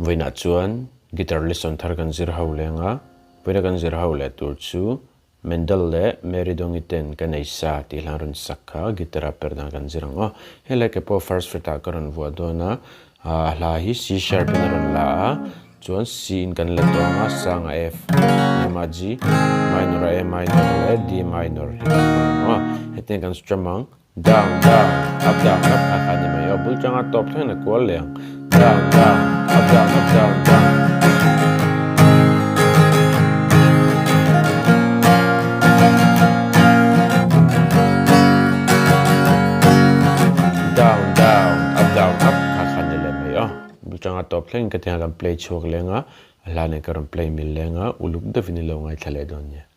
Vawiinah chuan guitar lesson thar kan zir ho leng a, vawiina kan zir ho leh tur chu Mendel leh Mary Dongi ten ka nei sa tih hlan rawn sak kha guitar a per dan kan zir ang aw. Helai ke pawh first fret ah ka rawn vuah dawn a, a hla hi C sharp in a rawn la a, chuan C in kan la tawng a, sang a F, hniam a G, minor a A minor leh D minor hi kan hmang ang aw. Hetiang kan strum ang. Down, down, up, down, up kha kha ni mai aw. Bul changa tawp thleng in a kual leh ang. Down, down, up, down, up, down, down. Down, down, up, down, up kha kha ni leh mai aw. Bul changa tawp thleng in ka tiang kan play chhuak leng a, a hla nen ka rawn play mil leng a, uluk deuhin i lo ngaithla leh dawn nia.